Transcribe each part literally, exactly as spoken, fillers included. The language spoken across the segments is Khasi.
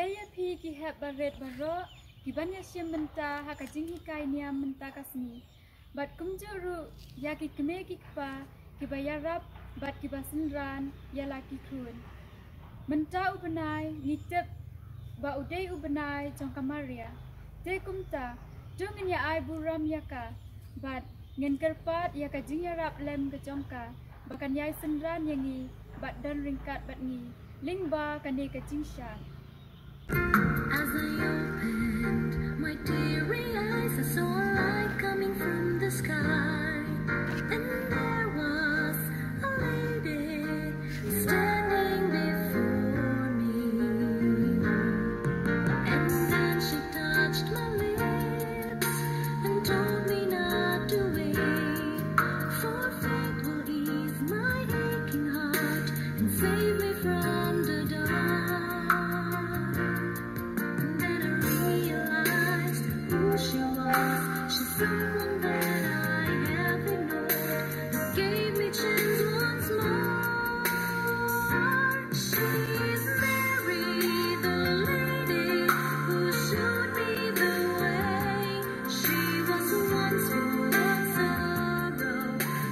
Ïa phi ki hep barit baroh ki ban ïa shim mynta ha ka jinghikai niam mynta ka sngi. Bad kumjuh ruh ïa ki kmie ki kpa ki ba ïarap bad ki ba synran ïa la ki khun. Mynta u bnai ngi tip ba u dei u bnai jong ka Maria. Te kumta, to ngin ïa ai burom ïa ka bad ngin kyrpad ïa ka jingïarap lem ka jong ka ba kan ïai synran ïa ngi bad don ryngkat bad ngi lyngba kane ka jingshad. As I opened my teary eyes, I saw a light coming from the sky. And there was a lady standing before me. And then she touched my lips and told me not to weep, for faith will ease my aching heart and save me from the dark. And then I realized who she was. She's someone that I have ignored. It gave me chills once more. She's Mary, the lady who showed me the way. She was once full of sorrow,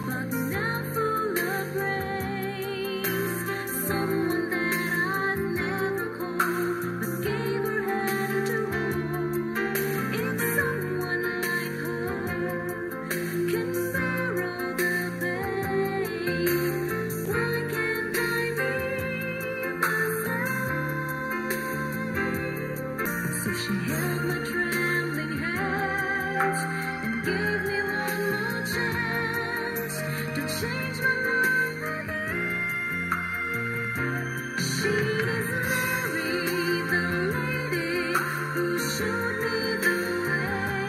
but now full of grace. Someone that I've never called, but gave her hand to hold. If someone like her can bear all the pain, why can't I be myself? So she held my trembling hands and gave me one more chance to change my life again. She is Mary, the lady who showed me the way.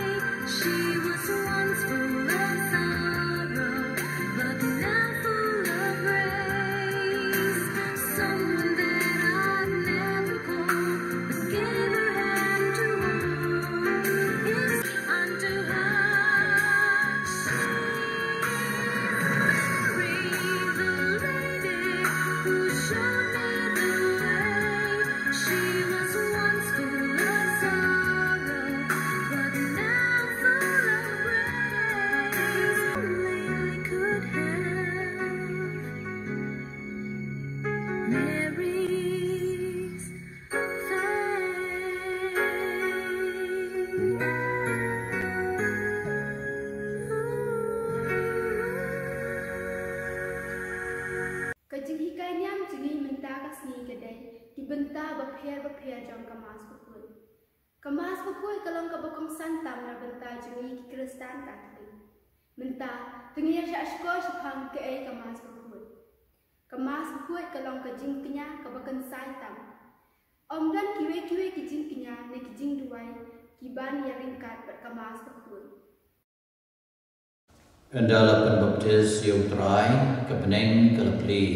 She was once full of sorrow, but now full of grace. Someone that I've never called, but gave her hand to hold. Is unto her she is Mary, the lady who showed me the way. She was once full of sorrow, but now full of grace. Only I could have Mary's faith. Ka jinghikai niam jong ngi mynta ka sngi ka dei ki bynta bapher bapher jong ka Mass Bakhuid. Ka Mass Bakhuid ka long kaba kongsan tam na bynta jong ngi ki Khristan Katholik. Mynta to ngin ïa shah shkor shaphang kaei ka Mass Bakhuid. Ka Mass Bakhuid ka long ka jingkñia kaba kynsai tam. Ym don kiwei kiwei ki jingkñia ne ki jingduwai ki ban ïa ryngkat bad ka Mass Bakhuid. Ynda la pynbaptis ïa u Trai, ka bneng ka la plie,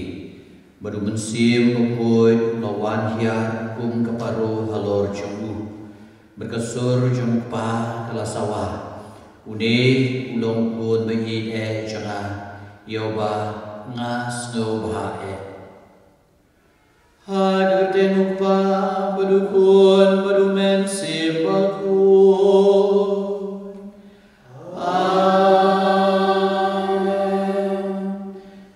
bad u Mynsiem Bakhuid u la wan hiar kum ka paro halor jong u. Bad ka sur jong u Kpa ka la sawa. Une u long u Khun ba ïeit eh jong nga, ïa uba nga sngewbha eh. Ha ka kyrteng u Kpa bad u Khun bad u Mynsiem Bakhuid. Amen.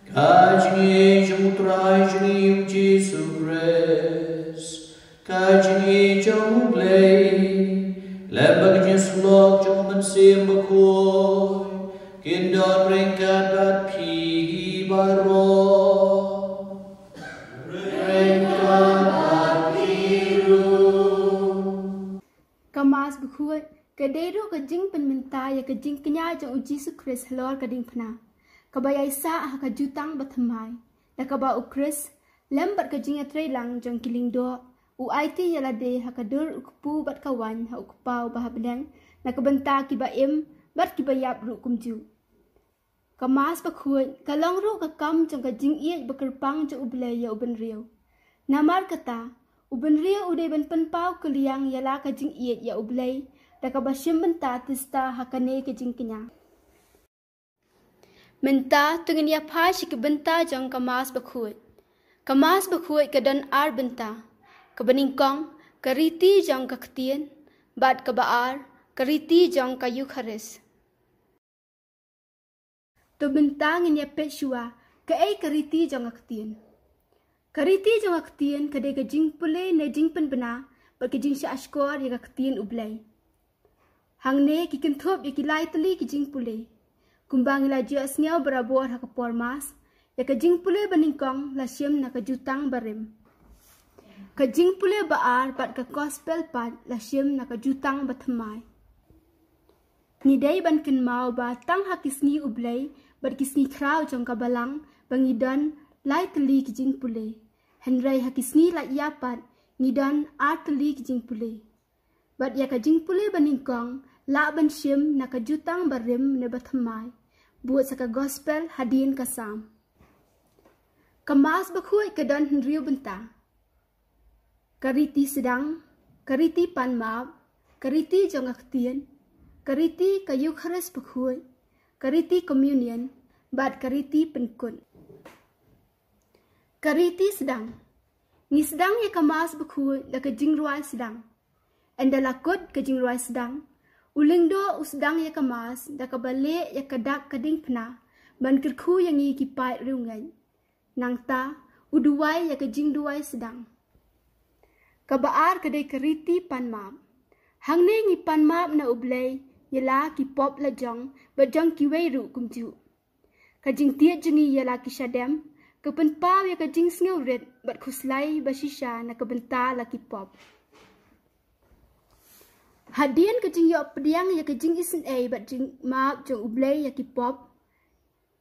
Ka jingïeit jong u Trai jong ngi u Jisu Khrist, ka jingïeit jong u Blei, lem bad ka jingsyllok jong u Mynsiem Bakhuid, kin don ryngkat bad phi baroh. Ryngkat bad phi ruh. Ka Mass Bakhuid ka dei ruh ka jingpynmynta ïa ka jingkñia jong u Jisu Khrist halor ka diengphna, kaba ïaisah ha ka jutang bathymmai, da kaba u Khrist lem bad ka jingïatreilang jong ki lyngdoh u aiti ïa lade ha ka dur u kpu bad ka waiñ ha u Kpa uba ha bneng, na ka bynta kiba im bad kiba ïap ruh kumjuh. Ka Mass Bakhuid ka long ruh ka kam jong ka jingïeit bakyrpang jong u Blei ïa u bynriew. Namar kata, u bynriew u dei ban pynpaw kylliang ïa la ka jingïeit ïa u Blei da kaba shim bynta tista ha kane ka jingkñia. Mynta to ngin ïa phai sha ki bynta jong ka Mass Bakhuid. Ka Mass Bakhuid ka don ar bynta. Kaba nyngkong, Ka riti jong ka ktien, bad kaba ar, ka riti jong ka Eukharist. To mynta ngin ïa peit shuwa, kaei ka riti jong ka ktien. Ka riti jong ka ktien, ka dei ka jingpule ne jingpynbna, bad ka jingshah shkor ïa ka ktien U Blei. Hangne ki kynthup ïa ki lai tylli ki jingpule. Kumba ngi la ju ïohsngew barabor ha ka por Mass, ïa ka jingpule banyngkong la shim na ka jutang barim. Ka jingpule ba ar bad ka gospel pat la shim na ka jutang bathymmai. Ngi dei ban kynmaw ba tang ha ki sngi U Blei, bad ki sngi khraw jong ka balang, ba ngi don lai tylli ki jingpule. Hynrei ha ki sngi la ïa pat, ngi don ar tylli ki jingpule. Bad ïa ka jingpule banyngkong, lah ban shim na ka jutang barim ne bathymmai. Bud sa ka gospel hadien ka Salm. Ka Mass bakhuid ka don hynriew bynta. Ka riti sdang, ka riti pan map, ka riti jong ka ktien, ka riti ka Eukharist bakhuid, ka riti communion, bad ka riti pynkut. Ka riti sdang. Ngi sdang ïa ka Mass bakhuid da ka jingrwai sdang. Ynda la kut ka jingrwai sdang, u lyngdoh u sdang ïa ka Mass da kaba leh ïa ka dak ka diengphna, ban kyrkhu ïa ngi ki paid riewngeit. Nangta, u duwai ïa ka jingduwai sdang. Kaba ar ka dei ka riti pan map. Hangne ngi pan map na U Blei, ïa la ki pop la jong, bad jong kiwei ruh kumjuh. Ka jingtied jong ngi ïa la ki shadem, ka pynpaw ïa ka jingsngewrit, bad khuslai bashisha na ka bynta la ki pop. Hadien ka jingïoh pdiang ïa ka jingisynei bad jingmap jong U Blei ïa ki pop.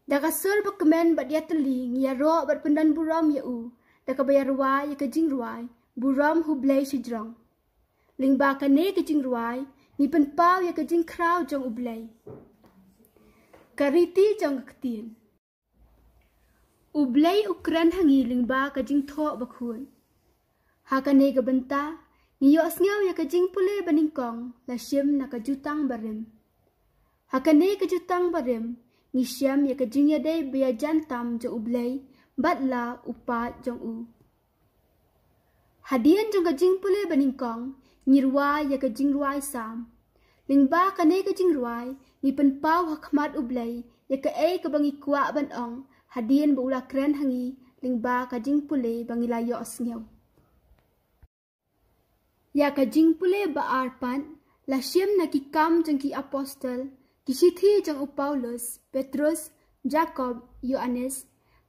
Da ka sur bakmen bad ïatylli ngi ïaroh bad pyndon burom ïa u, da kaba ïarwai ïa ka jingrwai, burom ha U Blei shajrong. Lyngba kane ka jingrwai, ngi pynpaw ïa ka jingkhraw jong U Blei. Ka riti jong ka ktien. U Blei u kren ha ngi lyngba ka jingthoh bakhuid. Ha kane ka bynta, ngi ïohsngew ïa ka jingpule banyngkong, la shim na ka jutang barim. Ha kane ka jutang barim, ngi shem ïa ka jingïadei ba ïajan tam jong U Blei, bad la u paid jong u. Hadien jong ka jingpule banyngkong, ngi rwai ïa ka jingrwai Salm. Lyngba kane ka jingrwai, ngi pynpaw ha khmat U Blei, ïa kaei kaba ngi kwah ban ong, hadien ba u la kren ha ngi, lyngba ka jingpule ba ngi la ïohsngew. Ïa ka jingpule ba ar pat, la shim na ki kam jong ki apostol, ki shithi jong u Paulus, Petrus, Jakob, Ïoannis,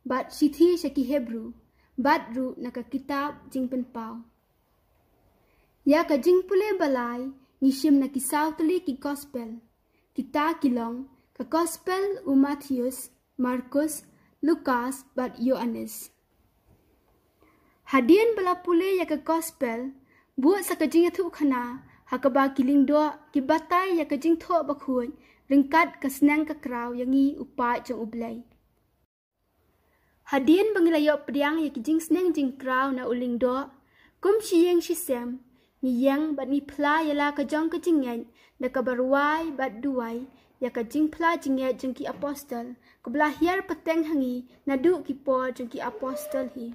bad shithi sha ki Hebru, bad ruh na ka kitab Jingpynpaw. Ïa ka jingpule ba lai, ngi shim na ki saw tylli ki gospel. Kita ki long, ka gospel u Mathaios, Markos, Lukas, bad Ïoannis. Hadien ba la pule ïa ka gospel, bud sa ka jingïathuhkhana, ha kaba ki lyngdoh, ki batai ïa ka jingthoh bakhuid, ryngkat ka sneng ka kraw ïa ngi u paid jong U Blei. Hadien ba ngi la ïoh pdiang ïa ki jingsneng jingkraw na u lyngdoh, kum shi ïing shi sem, ngi ïeng bad ngi phla ïa la ka jong ka jingngeit, da kaba rwai bad duwai, ïa ka jingphla jingngeit jong ki apostol, kaba la hiar pateng ha ngi, naduh ki por jong ki apostol hi.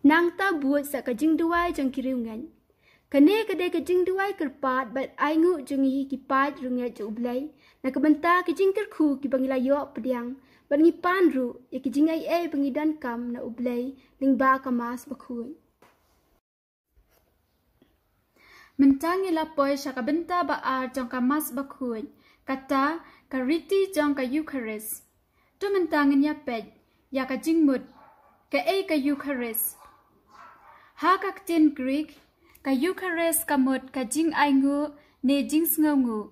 Nangta bud sa ka jingduwai jong ki riewngeit. Kane ka dei ka jingduwai kyrpad bad ainguh jong ngi ki paid riewngeit jong U Blei, na ka bynta ki jingkyrkhu kiba ngi la ïoh pdiang, bad ngi pan ruh, ïa ki jingaiei ba ngi donkam na U Blei, lyngba ka Mass bakhuid. Mynta ngi la poi sha ka bynta ba ar jong ka Mass bakhuid, kata ka riti jong ka Eukharist. To mynta ngin ïa peit, ïa ka jingmut, kaei ka Eukharist. Ha ka ktien Greek, ka Eukharist ka mut ka jingainguh ne jingsngewnguh.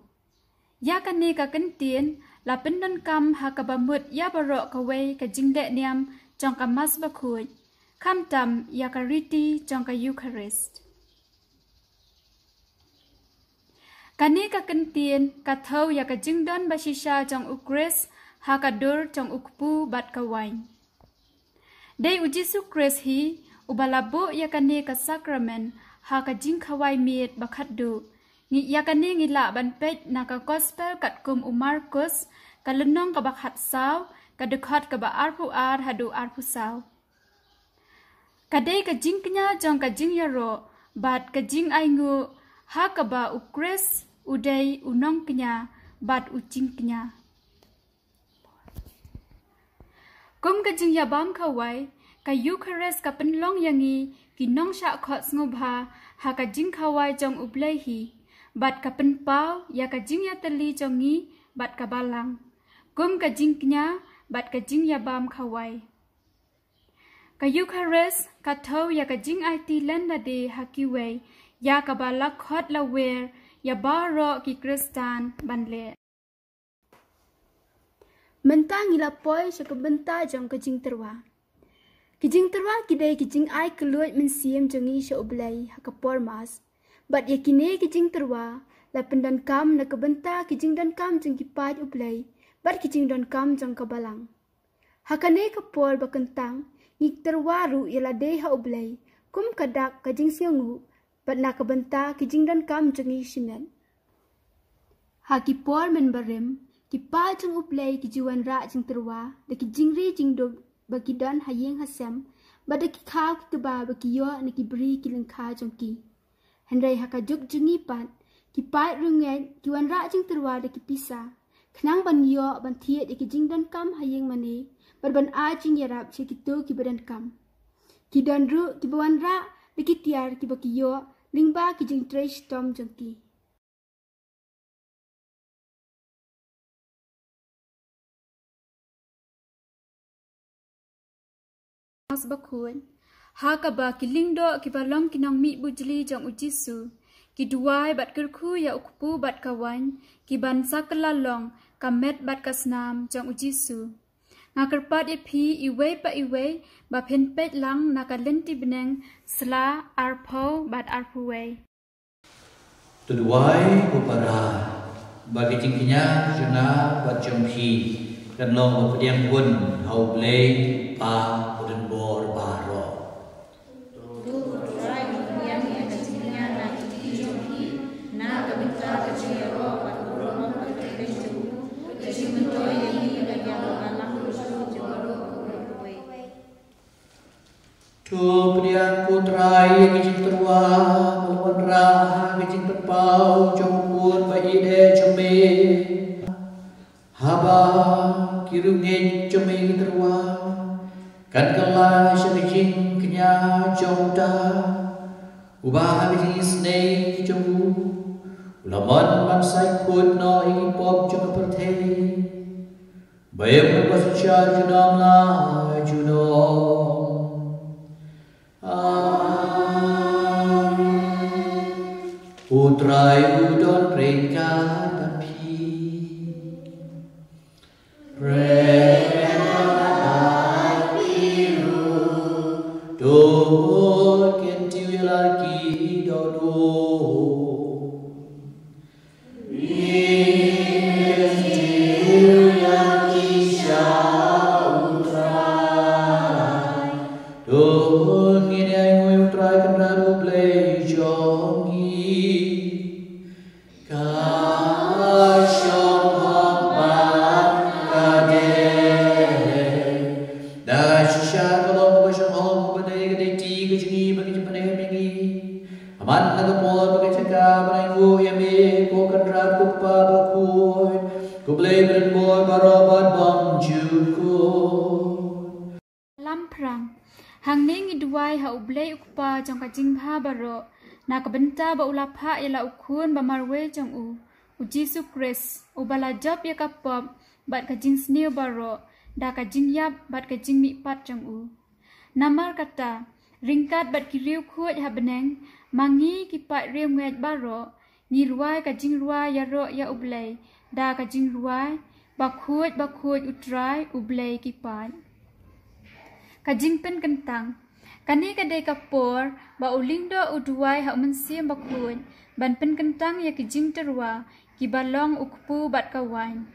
Ïa kane ka kyntien, la pyndonkam ha kaba mut ïa baroh kawei ka jinglehniam jong ka Mass bakhuid, khamtam ïa ka riti jong ka Eukharist. Kane ka kyntien, ka thew ïa ka jingdon bashisha jong u Khrist, ha ka dur jong u kpu bad ka waiñ. Dei u Jisu Khrist hi, uba la buh ïa kane ka sakramen, ha ka jingkhawai miet ba khatduh. Ngi ïa kane ngi lah ban peit na ka gospel katkum u Markos, ka lynnong kaba khatsaw, ka dkhot kaba arphew ar haduh arphew saw. Ka dei ka jingkñia jong ka jingïaroh, bad ka jingainguh ha kaba u Khrist u dei u nongkñia bad u jingkñia. Kum ka jingïabam khawai, ka Eukharist ka pynlong ïa ngi ki nongshah khot sngewbha ha ka jingkhawai jong U Blei hi, bad ka pynpaw ïa ka jingïatylli jong ngi bad ka Balang, kum ka jingkñia bad ka jingïabam khawai. Ka Eukharist ka thew ïa ka jingaiti lyndet ha kiwei, ïa kaba la khot la wer ïa baroh ki Khristan ban leh. Mynta ngi la poi sha ka bynta jong ka jingtyrwa. Ki jingtyrwa ki dei ki jingai kylluid mynsiem jong ngi sha U Blei ha ka por Mass. Bad ïa kine ki jingtyrwa la pyndonkam na ka bynta ki jingdonkam jong ki paid U Blei bad ki jingdonkam jong ka Balang. Ha kane ka por ba kyntang, ngi tyrwa ruh ïa lade ha U Blei kum ka dak ka jingsngewnguh bad na ka bynta ki jingdonkam jong ngi shimet. Ha ki por mynbarim, ki paid jong U Blei ki ju wanrah jingtyrwa da ki jingri jingdup ba ki don ha ïing ha sem, bad da ki khaw ki kba ba ki ïoh na ki bri ki lyngkha jong ki. Hynrei ha ka juk jong ngi pat, ki paid riewngeit ki wanrah jingtyrwa da ki pisa, khnang ban ïoh ban thied ïa ki jingdonkam ha ïing mane, bad ban ai jingïarap sha kito kiba donkam. Ki don ruh kiba wanrah da ki tiar kiba ki ïoh lyngba ki jingtrei shitom jong ki. Bakhuid. Ha kaba ki lyngdoh kiba long ki nongmihbujli jong U Jisu ki duwai bad kyrkhu ïa U Kpu bad ka Waiñ, ki ban sa kylla long ka met bad ka snam jong U Jisu. Nga kyrpad ïa phi iwei pa iwei ba phin peit lang na ka lynti bneng sla arphew bad arphew wei. To duwai ko para ba ka jingkñia jong nga bad jong phi kan long ba pdiang bun ha U Blei Pa u don bor baroh. To pdiang ko Trai ïa ki jingtyrwa ba la wanrah ha ka jingpynpaw jong U Khun ba ïeit jong me. Haba ki riewngeit jong me ki tyrwa, kan kylla sha ka jingkñia jong uta uba ha ka jingisynei jong u u la mon ban sait khuid noh ïa ki pop jong ka pyrthei. Ba ïa ka synshar junom la junom. Amen. U Trai u don ryngkat bad phi. Ryngkat bad phi ruh. To kyntiew ïa la ki dohnud. To ngin ïa ainguh ïa U Trai Kynrad U Blei jong ngi. Ka shong hok bad ka dei. Da shisha ka long kaba shong hok, kaba dei ka dei ti ka jong ngi bad ka jingpynim ïa ngi. Namar kata ka por bad ka jaka ba ngi ainguh ïa me ko Kynrad ko Kpa Bakhuid, ko Blei ba don bor baroh bad bymjukut. Lam phrang. Hangne ngi duwai ha U Blei U Kpa jong ka jingbha baroh, na ka bynta ba u la phah ïa la U Khun ba marwei jong u, U Jisu Khrist, uba la jop ïa ka pop bad ka jingsniew baroh da ka jingïap bad ka jingmihpat jong u. Namar kata, ryngkat bad ki riewkhuid ha bneng, ma ngi ki paid riewngeit baroh, ngi rwai ka jingrwai ïaroh ïa U Blei da ka jingrwai, Bakhuid, bakhuid U Trai U Blei ki paid. Ka jingpynkyntang. Kane ka dei ka por ba u lyngdoh u duwai ha U Mynsiem Bakhuid ban pynkyntang ïa ki jingtyrwa kiba long U Kpu bad ka Waiñ.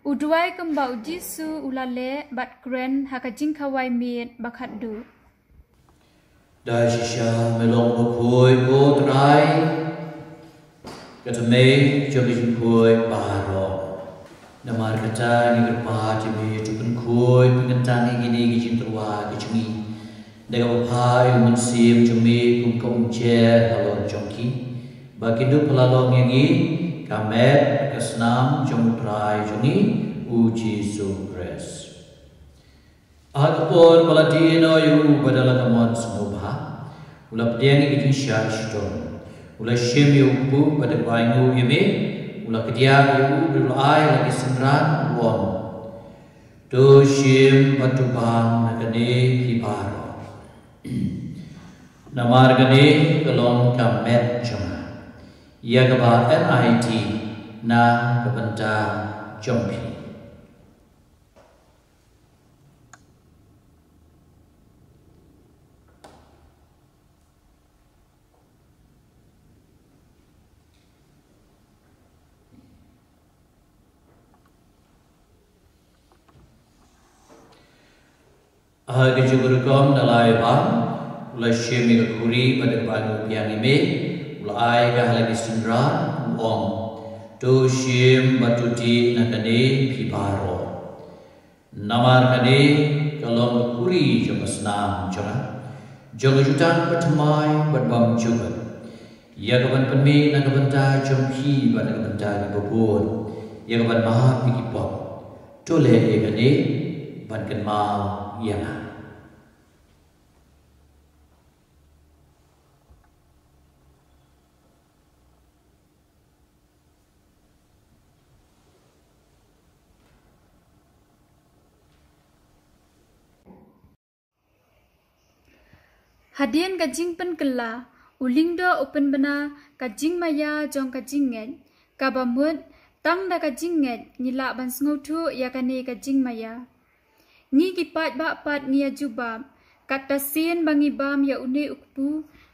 U duwai kumba U Jisu u la leh bad kren ha ka jingkhawai miet ba khatduh. Da shisha me long bakhuid ko Trai, ka tmei jong ka jingkhuid baroh. Namar kata ngi kyrpad ïa me to pynkhuid pynkyntang ïa kine ki jingtyrwa ki jong ngi. Da kaba phah ïa u Mynsiem jong me kum ka umjer halor jong ki, ba kin dup phylla long ïa ngi ka met ka snam jong u Trai jong ngi u Jisu Khrist. Ha ka por ba la die noh ïa u bad da la ka mon sngewbha, u la pdiang ïa ka jingshah shitom, u la shim ïa u kpu bad da kaba ainguh ïa me, u la kdiah ïa u bad u la ai ha la ki synran, u ong: To shim bad to bam na kane phi baroh. Namar kane ka long ka met jong nga, ïa kaba enai ti na ka bynta jong phi. Ha kajuh ka rukom da la ai bam, u la shim ïa ka khuri bad da kaba ainguh biang ïa me, u la ai ka ha la ki synran, u ong: To shim bad to dih na kane phi baroh. Namar kane ka long ka khuri jong ka snam jong nga, jong ka jutang bathymmai bad bymjukut, ïa kaban pynmih na ka bynta jong phi bad na ka bynta kiba bun, ïa kaban map ïa ki pop. To leh ïa kane ban kynmaw ïa nga. Hadien ka jingpynkylla, u Lyngdoh u pynbna ka jingmaïa jong ka jingngeit, kaba mut tang da ka jingngeit ngi lah ban sngewthuh ïa kane ka jingmaïa. Ngi ki paidbah pat ngi ïa jubab, katta sien ba ngi bam ïa une u kpu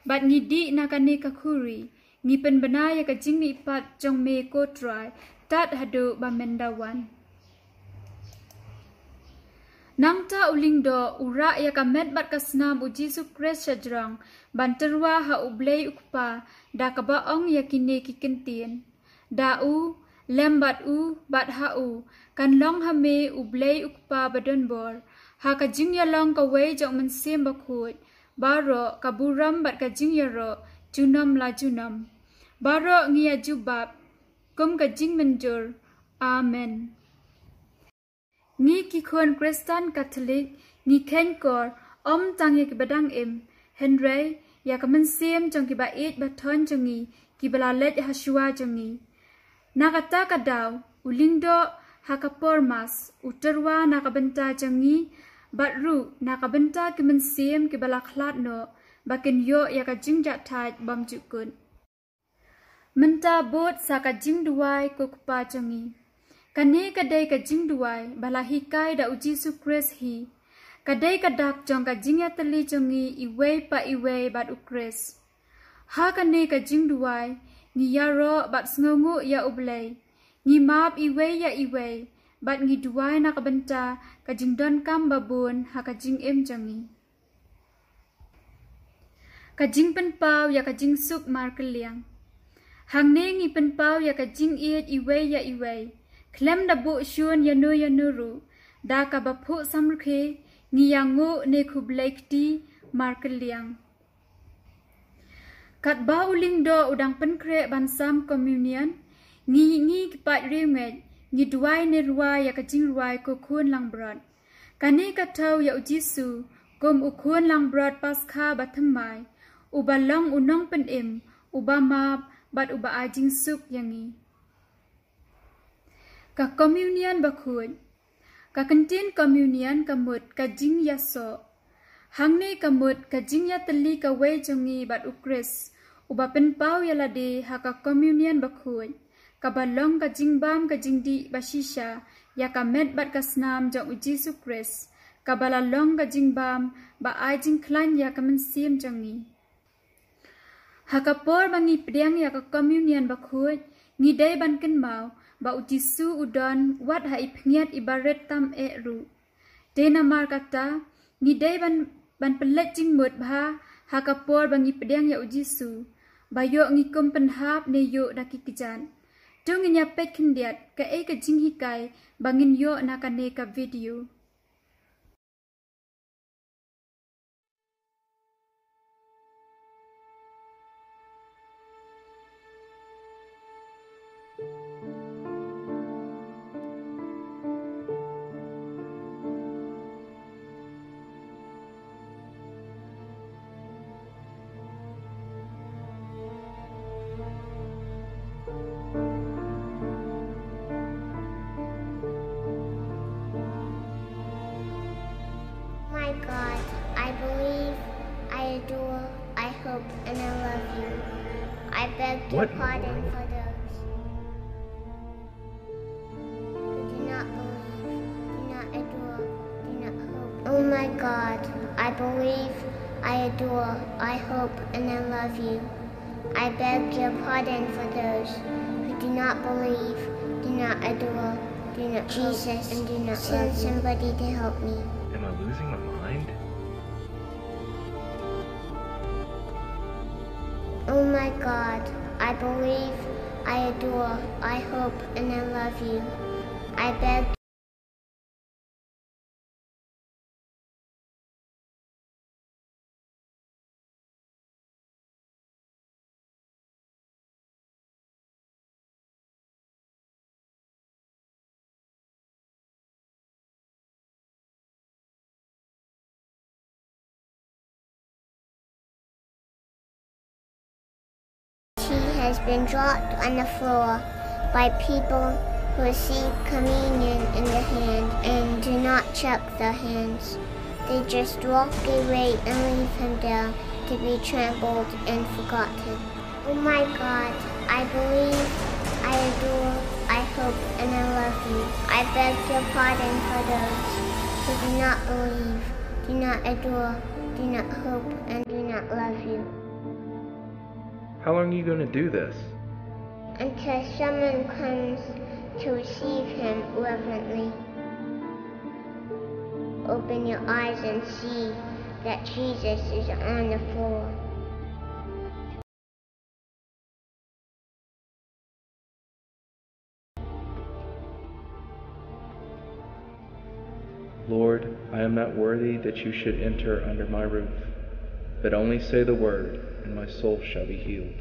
bad ngi dih na kane ka khuri, ngi pynbna ïa ka jingmihpat jong me ko Trai, tad haduh ba men da wan. Nangta u Lyngdoh u rah ïa ka met bad ka snam u Jisu Khrist shajrong ban tyrwa ha u Blei u Kpa, da kaba ong ïa kine ki kyntien: Da u, lem bad u, bad ha u, kan long ha me u Blei u Kpa badonbor, ha ka jingïalong kawei jong u Mynsiem Bakhuid, baroh ka burom bad ka jingïaroh junom la junom. Baroh ngi ïa jubab kum ka jingmynjur. Amen. Ngi ki khun Khristan Katholik ngi kheiñ kor ym tang ïa kiba dang im, hynrei ïa ka mynsiem jong kiba ïeit ba thon jong ngi kiba la leit ha shuwa jong ngi. Na kata ka daw u Lyngdoh ha ka por Mass u tyrwa na ka bynta jong ngi, bad ruh na ka bynta ki mynsiem kiba la khlad noh, ba kin ïoh ïa ka jingjahthait bymjukut. Mynta bud sa ka jingduwai ko Kpa jong ngi. Kane ka dei ka jingduwai ba la hikai da u Jisu Khrist hi. Ka dei ka dak jong ka jingïatylli jong ngi iwei pa iwei bad u Khrist. Ha kane ka jingduwai ngi ïaroh bad sngewnguh ïa u Blei, ngi map iwei ïa iwei, bad ngi duwai na ka bynta ka jingdonkam babun ha ka jingim jong ngi. Ka jingpynpaw ïa ka jingsuk markylliang. Hangne ngi pynpaw ïa ka jingïeit iwei ïa iwei, khlem da buh shun ïano ïano ruh, da kaba phuh samrkhie ngi ïanguh ne khublei kti markylliang. Katba u Lyngdoh u dang pynkhreh ban sam Communion, ngi, ngi ki paid riewngeit ngi duwai ne rwai ïa ka jingrwai ko Khun Langbrot. Kane ka thew ïa u Jisu kum u Khun Langbrot Paskha bathymmai, uba long u nongpynim, uba map, bad uba ai jingsuk ïa ngi. Ka Communion Bakhuid. Ka kyntien Communion ka mut ka jingïasoh. Hangne ka mut ka jingïatylli kawei jong ngi bad u Khrist, uba pynpaw ïa lade ha ka Communion Bakhuid, kaba long ka jingbam ka jingdih bashisha ïa ka met bad ka snam jong u Jisu Khrist, kaba la long ka jingbam ba ai jingkhlaiñ ïa ka mynsiem jong ngi. Ha ka por ba ngi pdiang ïa ka Communion Bakhuid, ngi dei ban kynmaw ba u Jisu u don wat ha i pynïaid i barit tam eh ruh. Te namar kata, ngi dei ban, ban pynleit jingmut bha ha ka por ba ngi pdiang ïa u Jisu, ba ïoh ngi kum pynhap ne ïuh da ki kjat. To ngin ïa peit khyndiat kaei ka jinghikai ba ngin ïoh na kane ka video. I beg your What in the pardon world? for those who do not believe, do not adore, do not hope. Oh my God, I believe, I adore, I hope, and I love you. I beg your pardon for those who do not believe, do not adore, do not hope, Jesus, and do not send love you. Somebody to help me. Am I losing my mind? Oh my God, I believe, I adore, I hope, and I love you. I beg. She has been dropped on the floor by people who receive communion in the hand and do not check their hands. They just walk away and leave him there to be trampled and forgotten. Oh my God, I believe, I adore, I hope, and I love you. I beg your pardon for those who do not believe, do not adore, do not hope, and do not love you. How long are you going to do this? Until someone comes to receive him reverently. Open your eyes and see that Jesus is on the floor. Lord, I am not worthy that you should enter under my roof, but only say the word, and my soul shall be healed.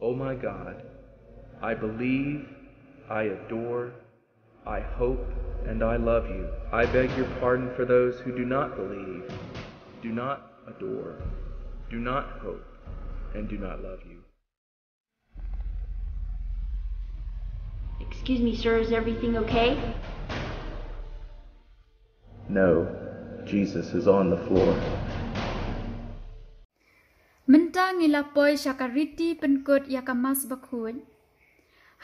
Oh my God, I believe, I adore, I hope, and I love you. I beg your pardon for those who do not believe, do not adore, do not hope, and do not love you. Excuse me, sir, is everything okay? No, Jesus is on the floor. Mynta ngi la poi sha ka riti pynkut ïa ka Mass Bakhuid.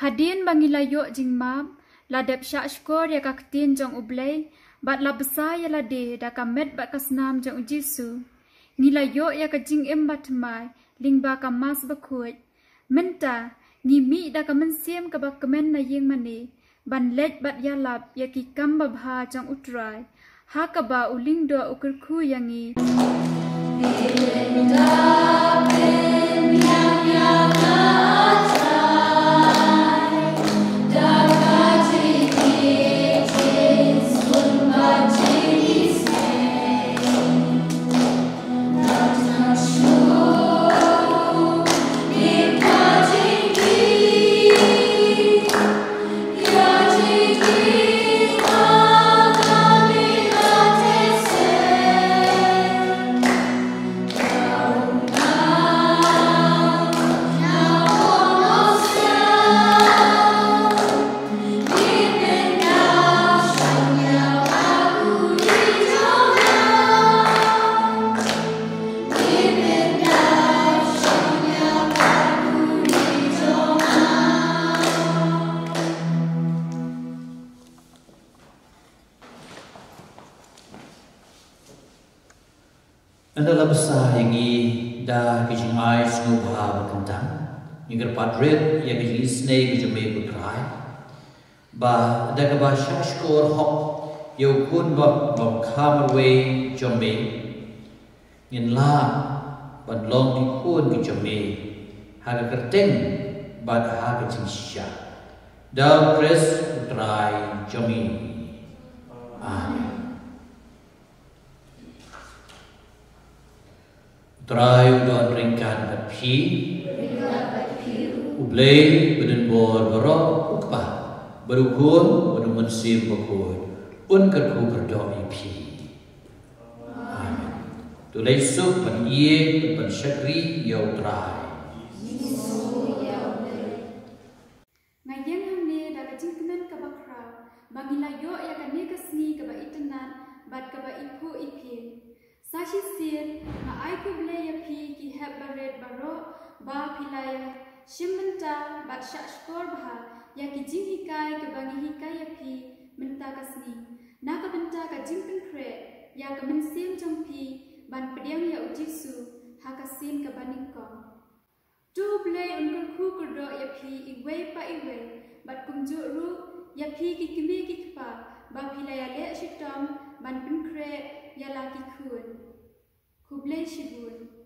Hadien ba ngi la ïoh jingmap, la dep shahshkor ïa ka ktien jong U Blei, bad la bsa ïa lade da ka met bad ka snam jong U Jisu, ngi la ïoh ïa ka jingim bathymmai lyngba ka Mass Bakhuid. Mynta ngi mih da ka mynsiem kaba kmen na ïing mane ban leit bad ïalap ïa ki kam babha jong U Trai, ha kaba u lyngdoh u kyrkhu ïa ngi. Ynda la bsa ïa ngi da ka jingai sngewbha ba kyntang, ngi kyrpad rit ïa ka jingisynei ka jong me ko Trai, ba da kaba shahshkor hok ïa u khun ba, ba kha marwei jong me, ngin lah ban long ki khun ki jong me ha ka kyrteng bad ha ka jingshisha. Da U Khrist U Trai jong ngi. Amen. U Trai un don ryngkat bad phi. U Blei badonbor baroh u Kpa, bad u Khun, bad u Mynsiem Bakhuid, un kyrkhu kyrdoh ïa phi. Amen. To leit suk ban ïeit bad ban shakri ïa U Trai. Nga ïeng hangne da ka jingkmen kaba khraw ba ngi la ïoh ïa kane ka sngi kaba itynnad bad kaba iphuh Sa shisien nga ai khublei ïa phi ki hep barit baroh ba phi la ïa shim bynta bad shahshkor bha ïa ki jinghikai kiba ngi hikai ïa phi mynta ka sngi, na ka bynta ka jingpynkhreh ïa ka mynsiem jong phi ban pdiang ïa U Jisu ha ka sien kaba nyngkong. To U Blei un kyrkhu kyrdoh ïa phi iwei pa iwei, bad kumjuh ruh ïa phi ki kmie ki kpa ba phi la ïaleh shitom ban pynkhreh ïa la ki khun. Khublei shibun.